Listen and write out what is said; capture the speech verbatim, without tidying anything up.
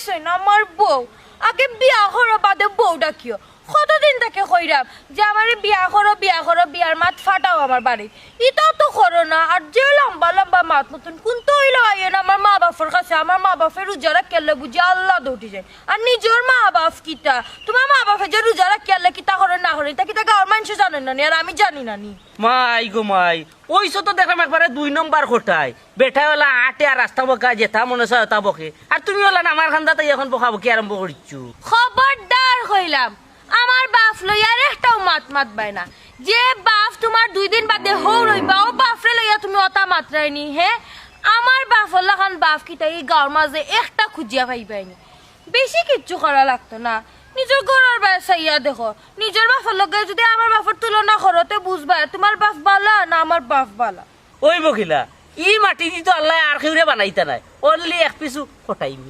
কইছইন আমার বউ, আগে বিয়া করো বাদে বউ ডাকিও। কতদিন থাকি কইরাম যে আমারে বিয়া করো, বিয়া করো, বিয়ার মাত ফাটাও আমার বাড়িত। ইতাও তো করো না। আর যে লম্বা লম্বা মাত মতন কুন্তা অইলেও আইও না আমার মা বাপর কাছে। আমার মা বাপে রোজা রাখিয়ারলে বুঝি আল্লাহ দৌড়ি যায়। আর নিজর মা বাপ কিতা, তুমার মা বাপে যে রোজা রাখিয়ারলে কিতা করে না করে, ইতা কিতা গাঁওর মানষে জানইন না নি, আর আমি জানি না নি? মাই গো মাই, অইছো তো দেখলাম একবারে দুই নম্বর কটাই। বেটায় অলা আটে আর রাস্তা বকা, যেতা মনে চায় অতা বকে, আর তুমি অলা আমার কান্দাত আইয়া অখন বকাবকি আরম্ভ করিছো। খবরদার কইলাম, আমার বাপ লইয়া আর একটাও মাত মাতবায় না। যে বাপ তুমার দুই দিন বাদে হউর অইবা, অউ বাপরে লইয়া তুমি অতা মাতরায় নি, হে? আমার বাপর লাখান বাপ কিতা ই গাঁওর মাঝে একটা খুজিয়া পাইবায় নি। বেশি কিচ্ছু করা লাগতো না, নিজর ঘরর বায় চাইয়া দেখো। নিজর বাপর লগে যুদি আমার বাপর তুলনা করো, তে বুঝবায় তুমার বাপ বালা না আমার বাপ বালা। ওই বকিলা, ই মাটি দি তো আল্লায় আর কেউরে বানাইতা নায়, only এক পিছু কটাই মিয়া।